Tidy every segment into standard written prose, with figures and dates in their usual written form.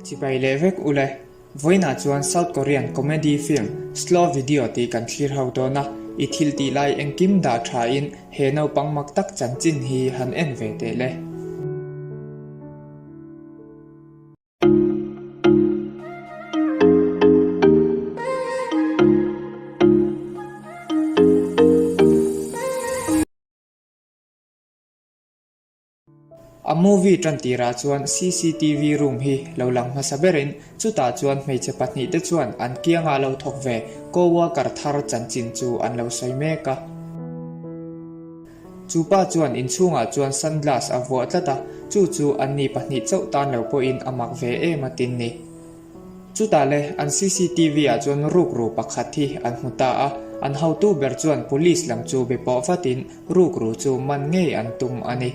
Chibai leh vek ule. Vawiinah chuan South Korean comedy film Slow Video tih kan thlir ho dawn a, i thil tih lai engkim dah tha in he naupang mak tak chanchin hi han en ve teh le. A movie tan tirah chuan cctv room hi lo lang hmasa berin chutah chuan hmeichhe pahnihte chuan an kianga lo thawk ve co-worker thar chanchin chu an lo sawi mek a. Chu pa chuan inchhungah chuan sunglass a vuah tlat a, chu chu anni pahnih chauh tan lo pawhin a mak ve em a tin ni. Chutah le, an cctv ah chuan rukru pakhat hi an hmu ta a, an hotu ber chuan police lam chu be pawh vatin rukru chu man ngei an tum a ni.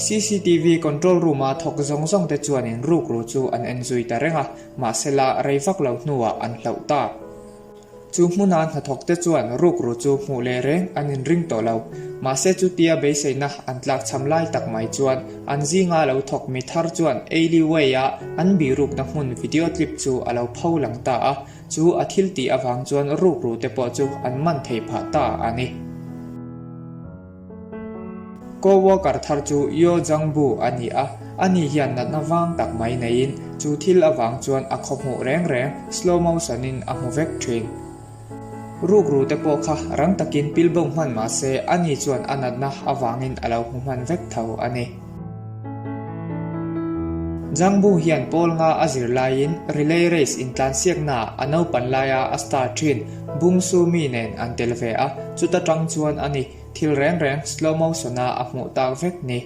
Cctv control room a thawk zawng zawng te chuanin rukru chu an en zui ta reng a, mahsela rei vak lo hnuah an hlauh ta. Chu hmuna hnathawk te chuan rukru chu hmuh leh reng an inring tawh lo. Mahse chutia beiseina an tlakchham lai tak mai chuan an zinga lo thawk mi thar chuan alleyway-a an bihrukna hmun video clip chu a lo pho lang ta a, chu a thil tih avang chuan rukru te pawh chu an man thei phah ta a ni. Co-worker thar chu Yeo Jang-bu a ni a, ani hian natna vang tak mai neiin chu thil avang chuan a khaw hmuh reng reng slow motion-in a hmu vek thin. Rukru te pawh kha rang takin pil bo hman mah se ani chuan a natna avangin a lo hmu hman vek tho a ni. Jang-bu hian pawl nga a zir laiin relay race intlansiaknaah a naupan laia a star thin Bung Su-mi nen an tel ve a, chuta tang chuan a ni. Thil reng reng slow motion a a hmuh tak vek ni.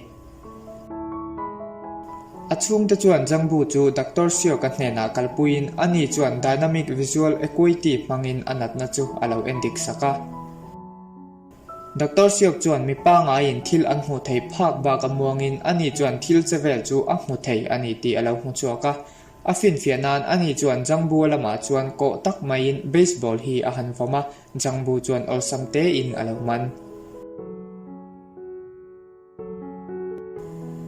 A chhungte chuan Jangbu chu Doctor Seok-a hnenah kalpuiin ani chuan Dynamic Visual Acuity hmangin a natna chu a lo endik sak a. Doctor Seok chuan mi pangaiin thil an hmuh theih phak bak a muangin ani chuan thil che vel chu a hmu thei a ni tih a lo hmu chhuak a. A finfiah nan ani chuan Jangbu-a lamah chuan kawh tak maiin baseball hi a han vawm a, Jangbu chuan awlsam tein a lo man.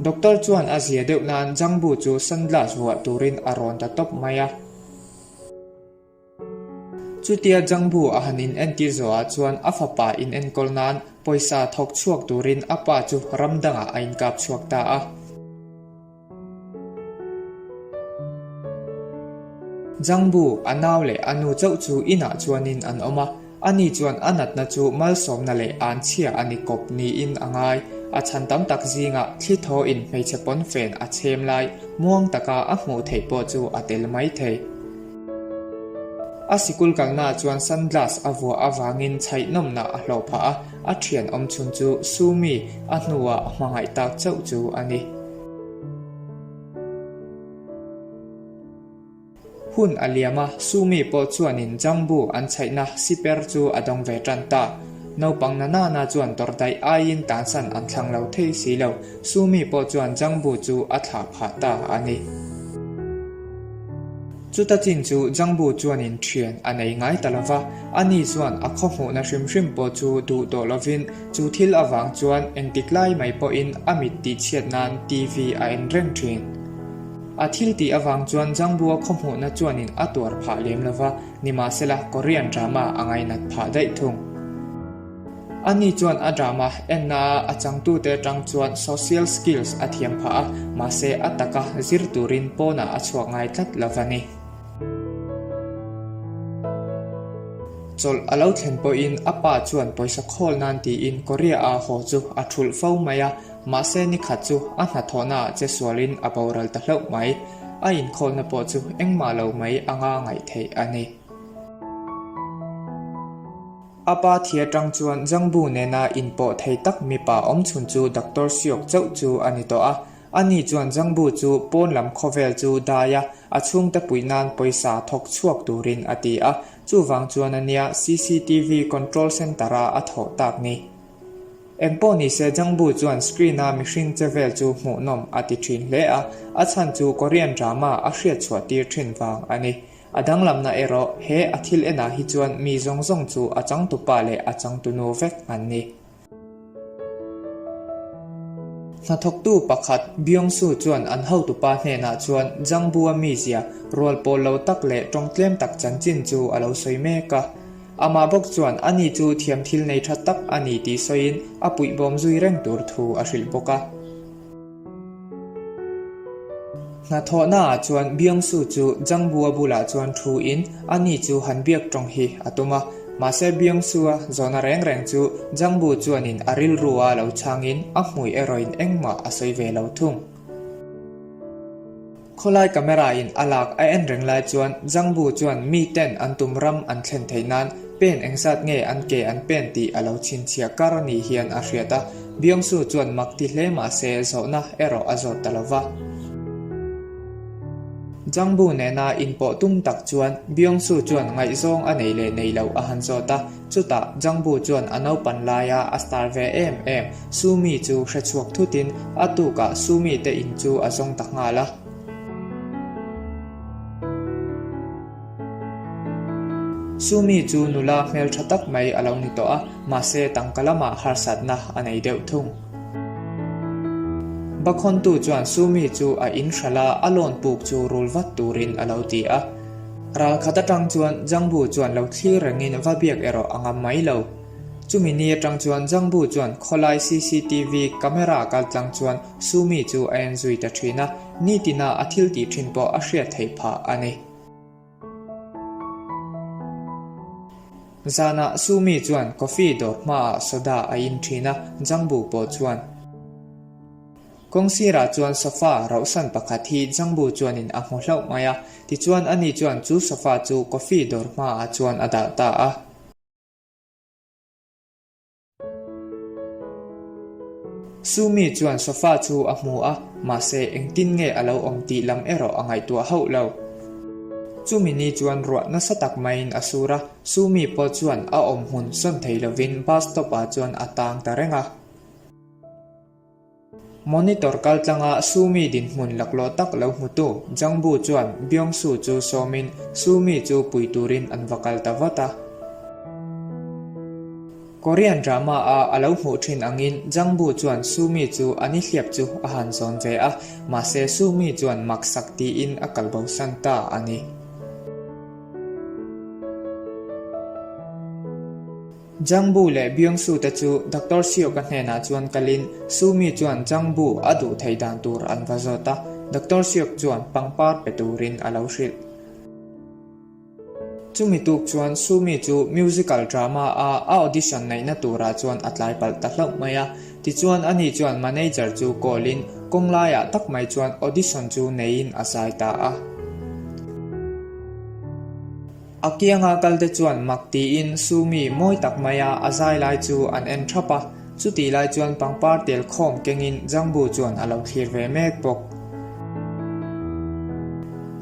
Doctor chuan a zia deuh nan Jangbu chu sunglass vuah turin a rawn ta tawp mai a. Chutia Jangbu a han in entir zawhah chuan a fapa in enkawl nan pawisa thawk chhuak turin a pa chu ram dangah a inkap chhuak ta a. Jangbu, a nau leh a nu chauh chu inah chuanin an awm a, ani chuan a natna chu malsawmna leh anchhia a ni kawp niin a ngai. A chhan tam tak zingah thli thawin hmeichhe pawnfen a chhem lai muang taka a hmuh theih pawh chu a tel mai thei. A sikul kalnaah chuan sunglass a vuah avangin chhaihnawmna a hlawh phah a, a thian awmchhun chu Sumi a hnuah a hmangaih tak chauh chu a ni. Hun a liam a, Sumi pawh chuanin Jangbu an chhaihna siper chu a dawng ve tan ta. Naupang na nana chuan tawrhdaih aiin tansan an thlang lo thei si lo, Sumi pawh chuan Jangbu chu a thlah phah ta a ni. Chuta chin chu Jangbu chuanin thian a nei ngai ta lo va, ani chuan a khaw hmuhna hrim hrim pawh chu duh tawh lovin Chu thil avang chuan engtik lai mai pawhin a mit tihchhiat nan TV a en reng thin. A thil tih avang chuan Jangbua khawhmuhna chuanin a tuar phah lem lo va, nimahsela Korean drama a ngainat phah daih thung. Ani chuan a drama enna a a changtute atang chuan social skills a thiam phah a, mahse a taka zir turin pawnah a chhuak ngai tlat lo va ni. Chawlh a lo thlen pawhin a pa chuan pawisa khawl nan tiin Korea-a haw chu a thulh fo mai a, mahse ni khat chu a hnathawhnaah che sualin a boral ta hlauh mai. A inkhawlna pawh chu engmah lo mai anga ngaih theih a ni. A pa thi atang chuan Jangbu nena inpawh thei tak mipa awmchhun chu Doctor Seok chauh chu a ni tawh a, Ani chuan Jangbu chu pawn lam khawvel chu dai a, a chhungte puih nan pawisa thawk chhuak turin a ti a, chuvang chuan a nia cctv control centre a a thawh tak ni. Engpawh nise Jangbu chuan screen a mihring che vel chu hmuhnawm a ti thin hle a, a chhan chu Korean drama a hriat chhuah tir thin vang a ni. A danglamna erawh he a thil enah hi chuan mi zawng zawng chu a changtupa leh a changtunu vek an ni. Hnathawktu pakhat Byung-soo chuan an hotupa hnenah chuan Jang-bu-a mizia rual pawl lo tak leh tawng tlem tak chanchin chu a lo sawi mek a. Amah bawk chuan ani chu thiam thil nei tha tak a ni tih sawiin a puihbawm zui reng tur thu a hrilh bawk a. Hnathawhnaah chuan Byung-soo chu Jang-bu-a bulah chuan thu-in ani chu han biak tawng hi a tum a. Mahse Byung-soo-a zawhna reng reng chu Jang-bu chuanin a rilru-a lo chhangin a hmui erawhin engmah a sawi ve lo thung. Khawlai camera-in a lak a en reng lai chuan Jang-bu chuan miten an tum ram an thlen theih nan pen engzat nge an ke an pen tih a lo chhinchhiah kar ni hian a hriat a. Byung-soo chuan mak ti hle mah se zawhna erawh a zawt ta lo va. Jang-bu nena inpawh tum tak chuan Byung-soo chuan ngaihzawng a nei leh nei loh a han zawt a, chutah Jang-bu chuan a naupan laia a star ve em em Soo-mi chu hre chhuak thutin a tukah Soo-mi te in chu a zawng ta nghal a. Sumi chu nula hmeltha tak mai a lo ni tawh a, mahse tangka lamah harsatna a nei deuh thung. Bakhawntu chuan Sumi chu a in hralh a, a lawn puk chu rul vat turin a lo ti a. Ral khat atang chuan Jangbu chuan lo thlir rengin va biak erawh a ngam mai lo. Chumi ni atang chuan Jangbu chuan khawlai cctv camera kaltlang chuan Sumi chu a en zui ta thin a, nitina a thil tih thin pawh a hriat theih phah a ni. Zanah Sumi chuan coffee dawr hmaah soda a in thin a, Jangbu pawh chuan. Kawngsirah chuan sofa rauhsan pakhat hi Jangbu chuanin a hmu hlauh mai a, tichuan ani chuan chu sofa chu coffee dawr hmaah chuan a dah ta a. Sumi chuan sofa chu a hmu a, mahse engtin nge a lo awm tih lam erawh a ngaihtuah hauh lo. Chumi ni chuan ruah nasa tak maiin a sur a, Sumi pawh chuan a awm hmun sawn thei lovin bus stop ah chuan a tang ta reng a. Monitor kaltlanga Sumi dinhmun laklawh tak lo hmutu Jangbu chuan Byung-soo chu sawmin Sumi chu pui turin an va kal ta vat a. Korean drama-a a lo hmuh thin angin Jangbu chuan Sumi chu a nihliap chu a han zawn ve a, mahse Sumi chuan maksak tiin a kalbosan ta a ni. Jangbu leh Byung-soo te chu Doctor Seok-a hnenah chuan kalin Sumi chuan Jangbu a duh theih dan tur an va zawt a, Doctor Seok chuan pangpar pe turin a lo hrilh. Chumi tuk chuan Sumi chu musical drama-a a audition neihna turah chuan a tlai palh ta hlauh mai a, tichuan ani chuan manager chu call-in kawng laiah tak mai chuan audition chu neiin a zai ta a. A kianga kalte chuan mak tiin Sumi mawi tak maia a zai lai chu an en thap a, chutih lai chuan pangpar tel khawm kengin Jangbu chuan a lo thlir ve mek bawk.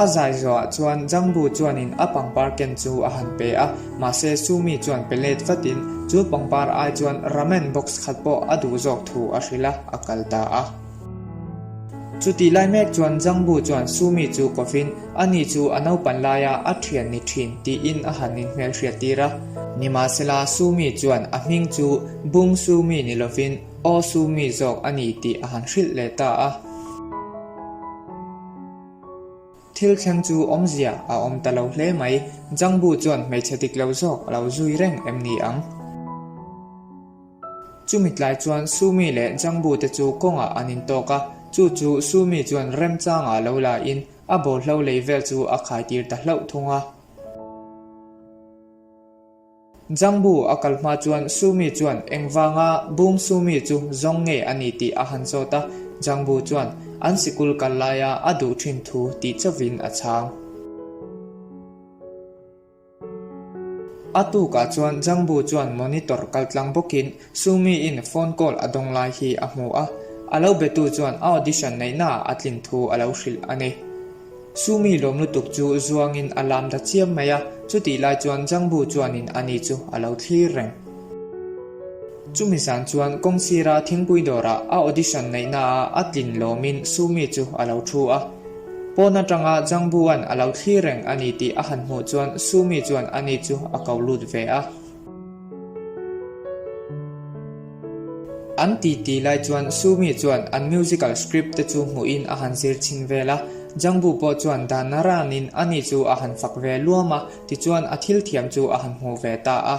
A zai zawhah chuan Jangbu chuanin a pangpar ken chu a han pe a, mahse Sumi chuan pe let vatin chu pangpar ai chuan ramen box khat pawh a duh zawk thu a hrilh a, a kal ta a. Chutih lai mek chuan Jangbu chuan Sumi chu kovin ani chu a naupan laia a thian ni thin tiin a han inhmelhriat tir a. Nimahsela Sumi chuan a hming chu Bung Sumi ni lovin Oh Sumi zawk a ni tih a han hrilh leh ta a. Thil thleng chu awmzia a awm ta lo hle mai, Jangbu chuan hmeichhe dik lo zawk a lo zui reng em ni ang? Chumi tlai chuan Sumi leh Jangbu te chu kawngah an intawk a, chu chu Sumi chuan remchangah lo la in a bawlhlo lei vel chu a khaitir ta hlauh thung a. Jangbu a kal hma chuan Sumi chuan engvanga Bung Sumi chu zawng nge a ni tih a han zawt a, Jangbu chuan an sikul kal laia a duh thin thu tih chauhin a chhang. A tukah chuan Jangbu chuan monitor kaltlang bawkin Sumi-in phone call a dawng lai hi a hmu a, a lo betu chuan a audition neihnaah a tlin thu a lo hrilh a ni. Sumi lawm lutuk chu zuangin a lam ta chiam mai a, chutih lai chuan Jangbu chuanin ani chu a lo thlir reng. Chumi zan chuan kawngsira thingpui dawrah a audition neihnaah a tlin lawmin Sumi chu a lo thu a. Pawn atanga Jangbuan a lo thlir reng a ni tih a han hmuh chuan Sumi chuan ani chu a ko lut ve a. An titi lai chuan Sumi chuan an musical script te chu hmuhin a han zir chhin vel a, Jangbu pawh chuan dan ranin ani chu a han fak ve luam a, tichuan a thil thiam chu a han hmuh ve ta a.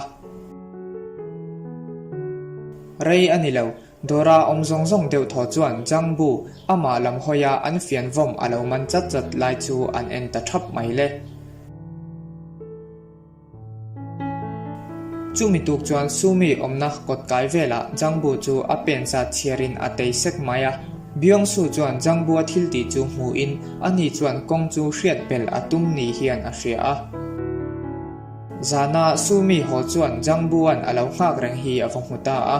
Rei a ni lo, Dawra awm zawng zawng deuh thaw chuan Jangbu amah lam hawia an fian vawm a lo man chat chat lai chu an en ta thap mai le. Chumi tuk chuan Sumi awmna kawt kai velah Jangbu chu a pen zat chhiarin a tei sek mai a. Byungsu chuan Jangbua thil tih chu hmuhin ani chuan kawng chu hriat belh a tum ni hian a hria a. Zana Sumi haw chuan Jangbua'n a lo nghak reng hi a va hmu ta a.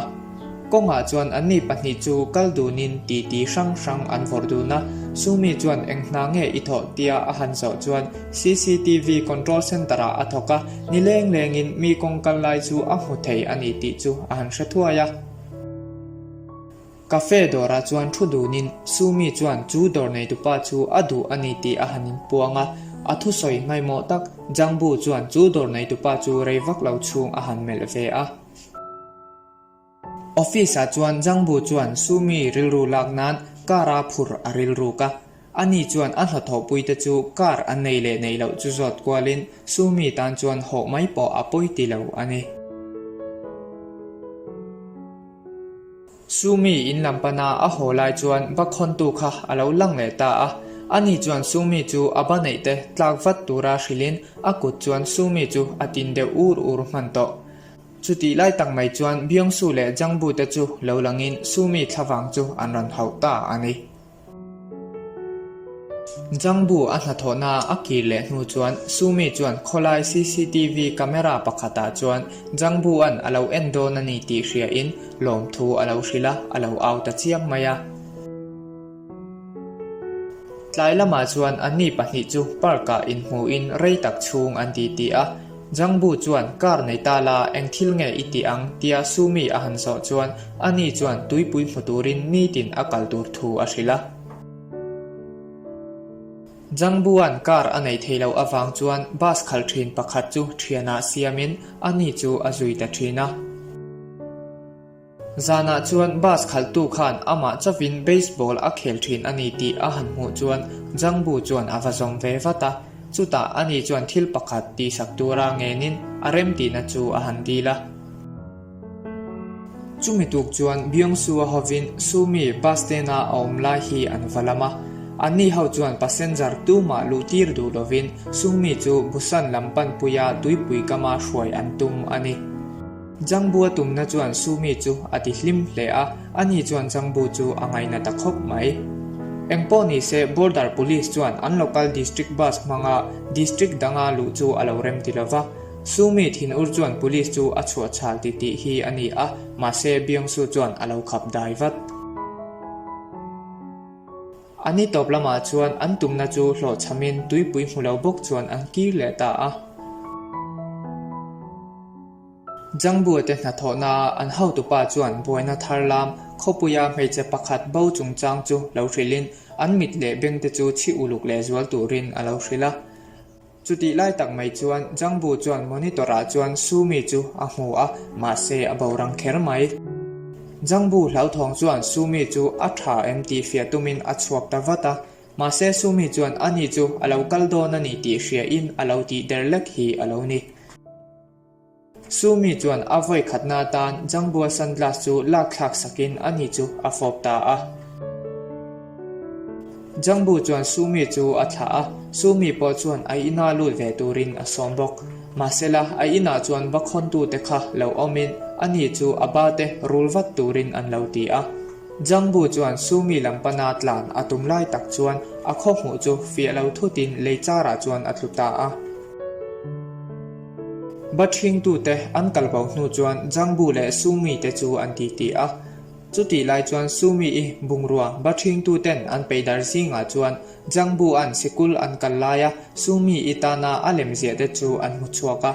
Kawngah chuan anni pahnih chu kal dunin titi hrang hrang an vawrh dun a, Sumi chuan eng hna nge i thawh tia a han zawh chuan cctv control centre ah a thawk a, ni leng lengin mi kawng kal lai chu a hmu thei a ni tih chu a han hre thuai a. Cafe dawrah chuan thu dunin Sumi chuan chu dawr neitupa chu a duh a ni tih a han inpuang a, a thusawi ngaimawh tak Jangbu chuan chu dawr neitupa chu rei vak lo chhung a han melh ve a. Office ah chuan Jangbu chuan Sumi rilru lak nan car a phur a rilruk a. Ani chuan a hnathawhpui te chu car an nei leh nei loh chu zawt kualin Sumi tan chuan hawh mai pawh a pawi ti lo a ni. Sumi in lam pana a haw lai chuan va khawntu kha a lo lang leh ta a. Ani chuan Sumi chu a ba neih te tlak vat tura hrilhin a kut chuan Sumi chu a tin deuh ur ur hman tawh. Chutih lai tak mai chuan Byungsu leh Jangbu te chu lo langin Sumi thlavang chu an rawn hauh ta a ni. Jangbu a hnathawhna a kir leh hnu chuan Sumi chuan khawlai cctv camera pakhatah chuan Jangbu-a'n a lo en dawn a ni tih hriain lawmthu a lo hrilh a, a lo au ta chiam mai a. Tlai lamah chuan anni pahnih chu park-ah inhmuhin rei tak chhung an titi a. Jangbu chuan car nei ta la eng thil nge i tih ang tia Sumi a han zawh chuan ani chuan tuipui hmu turin nitin a kal tur thu a hrilh a. Jangbua'n car a nei thei loh avang chuan bus khal thin pakhat chu thianah siamin ani chu a zui ta thin a. Zanah chuan bus khalhtu khan amah chauhin baseball a khel thin a ni tih a han hmuh chuan Jangbu chuan a va zawm ve vat a. Chutah ani chuan thil pakhat tihsak tura ngenin a remtihna chu a han dil a. Chumi tuk chuan Byungsu-a hovin Sumi bus stand-a a awm lai hi an va lam a. Anni ho chuan passenger tumah luh tir duh lovin Sumi chu Busan lam panpuia tuipui kama hruai an tum a ni. Jangbu a tumna chuan Sumi chu a ti hlim hle a, ani chuan Jangbu chu a ngaina ta khawp mai. Engpawh ni se Border Police chuan an local district bus hmanga district danga luh chu a lo rem ti lova, Sumi thinur chuan police chu a chhuah chhal ti tih hi a ni a, mahse Byungsu chuan a lo khap dai vat. A ni tawp lamah chuan an tumna chu hlawhchhamin tuipui hmu lo bawk chuan an kir leh ta a. Jangbua te hnathawhnaah an hotupa chuan buaina thar lam khawpuia hmeichhe pakhat bo chungchang chu lo hrilhin an mit leh beng te chu chhi uluk leh zual turin a lo hrilh a. Chutih lai tak mai chuan Jangbu chuan monitor ah chuan Sumi chu a hmu a, mahse a bo rang kher mai. Jangbu hlauthawng chuan Sumi chu a tha em tih fiah tumin a chhuak ta vat a, mahse Sumi chuan ani chu a lo kal dawn a ni tih hriain a lo tih der lek hi a lo ni. Sumi chuan a vawi khatna atan Jangbua sunglass chu lak thlak sakin ani chu a fawp ta a. Jangbu chuan Sumi chu a thlah a, Sumi pawh chuan a ina lut ve turin a sawm bawk. Mahsela, a inah chuan va khawntute kha lo awmin ani chu a ba te rul vat turin an lo ti a. Jangbu chuan Sumi lam pana tlan a tum lai tak chuan a khaw hmuh chu fiah lo thutin lei charah chuan a tlu ta a. Ba ṭhingtute an kal bo hnu chuan Jangbu leh Sumi te chu an titi a. Chutih lai chuan Sumi-i bungrua ba ṭhingtuten an peidar zingah chuan Jangbu-a'n sikul an kal laia Sumi-i tana a lemziah te chu an hmu chhuak a.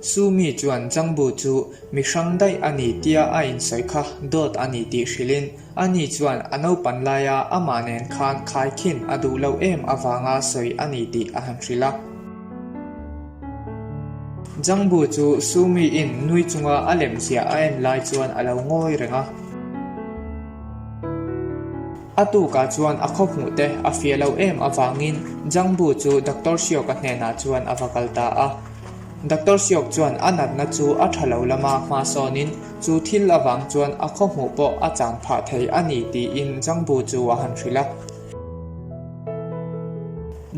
Sumi chuan Jangbu chu mi hrang daih a ni tia a insawi kha dawt a ni tih hrilhin Ani chuan a naupan laia amah nen khan khaikhin a duh loh em avanga sawi a ni tih a han hrilh a. Jangbu chu Sumi-in nui chunga a lem ziah a en lai chuan a lo ngawi reng a. A tukah chuan a khaw hmuh te a fiah lo em avangin Jangbu chu Doctor Seok-a hnenah chuan a va kal ta a. Doctor Seok chuan a natna chu a tha lo lama hma sawnin chu thil avang chuan a khaw hmuh pawh a chan phah thei a ni tiin Jangbu chu a han hrilh a.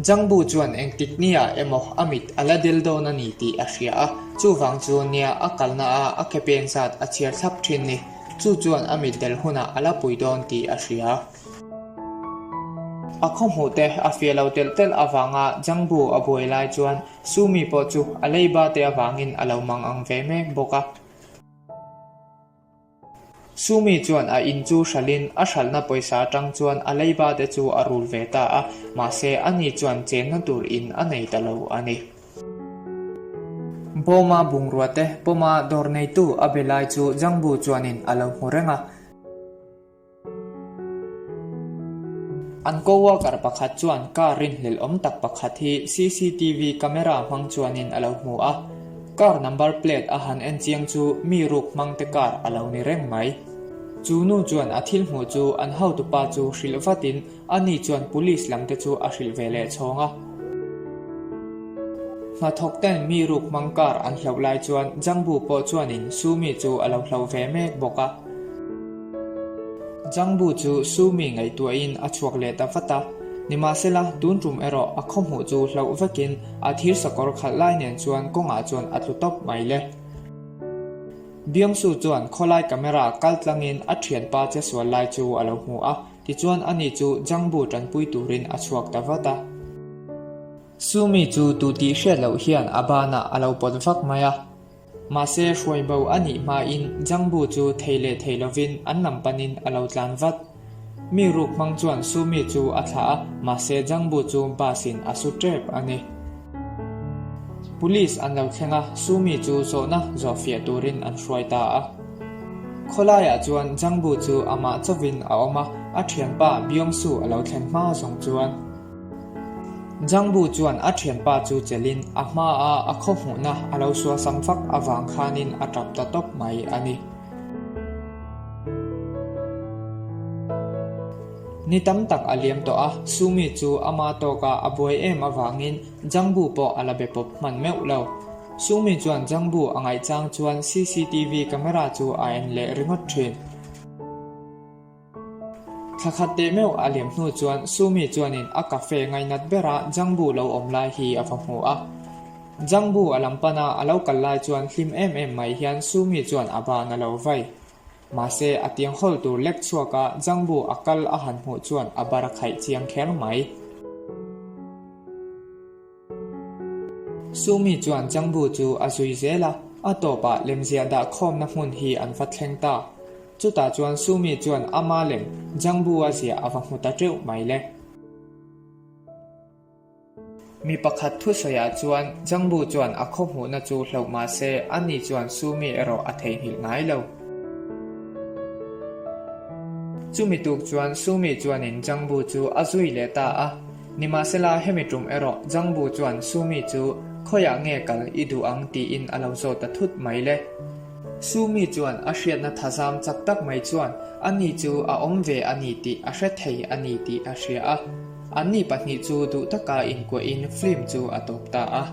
Jangbu chuan engtik niah emaw a mit a la del dawn a ni tih a hria a, chuvang chu nia a kalna a a ke peng zat a chhiar thlap thin ni. Chu chuan a mit del hunah a la pui dawn tih a hria. A khaw hmuh te a fiah lo telh telh avanga Jangbu a buai lai chuan Sumi pawh chu a leiba te avangin a lo mang ang ve mek bawk a. Sumi chuan a in chu hralhin a hralhna pawisa atang chuan a leiba te chu a rul ve ta a, mahse ani chuan chenna tur in a nei ta lo a ni. Bawma bungrua te pawma dawr neitu a be lai chu Jangbu chuanin a lo hmu reng a. An co-worker pakhat chuan car rinhlelh awm tak pakhat hi cctv camera hmang chuanin a lo hmu a. Car number plate a han en chiang chu mi ruk hmang te car a lo ni reng mai. Chu nu chuan a thil hmuh chu an hotupa chu hrilh vatin Ani chuan police lam te chu a hrilh ve leh chhawng a. Hnathawk ten mi ruk hmang kar an hloh lai chuan Jangbu pawh chuanin Sumi chu a lo hloh ve mek bawk a. Jangbu chu Sumi ngaihtuahin a chhuak leh ta vat a. Nimahsela, tun tum erawh a khawhmuh chu hloh vekin a thir sakawr khalh lai nen chuan kawngah chuan a tlu tawp mai le. Byungsu chuan khawlai camera kal tlangin a thianpa che sual lai chu a lo hmu a. Tichuan ani chu Jangbu tanpui turin a chhuak ta vat a. Sumi chu tu tih hriat loh hian a banah a lo pawt vak mai a. Mahse hruai bo a nih hmain Jangbu chu thei leh thei lovin an lam panin a lo tlan vat. Mi ruk hmang chuan Sumi chu a thlah a, mahse Jangbu chu bus in a su tep a ni. Police an lo thleng a, Sumi chu zawhna zawhfiah turin an hruai ta a. Khawlaiah chuan Jangbu chu amah chauhin a awm a, a thianpa Byungsu a lo thlen hma zawng chuan. Jangbu chuan a thianpa chu chelhin a hmaa a khaw hmuhna a lo suasam fak avang khanin a tap ta tawp mai a ni. Ni tam tak a liam tawh a, Sumi chu ama tawka a buai em avangin Jangbu pawh a la be pawp hman meuh lo. Sumi chuan Jangbu a ngaihchang chuan cctv camera chu a en leh ringawt thin. Thla khat teh meuh a liam hnu chuan Sumi chuanin a cafe ngainat bera Jangbu lo awm lai hi a va hmu a. Jangbu a lam pana a lo kal lai chuan hlim em em mai hian Sumi chuan a ban a lo vai. Mahse a tiang hawl tur lek chhuaka Jangbu a kal a han hmuh chuan a bar a khaih chiang kher mai. Sumi chuan Jangbu chu a zui zel a, a tawpah lemziah dah khawmna hmun hi an va thleng ta. Chutah chuan Sumi chuan ama lem Jangbu a ziah a va hmu ta teuh mai le. Mi pakhat thusawiah chuan Jangbu chuan a khaw hmuhna chu hloh mah se ani chuan Sumi erawh a theihnghilh ngai lo. Chumi tuk chuan Sumi chuanin Jangbu chu a zui leh ta a. Nimahsela hemi tum erawh Jangbu chuan Sumi chu khawiah nge kal i duh ang tiin a lo zawt ta thut mai le. Sumi chuan a hriatna thazam chak tak mai chuan ani chu a awm ve a ni tih a hre thei a ni tih a hria a. Anni pahnih chu duh taka inkuahin film chu a tawp ta a.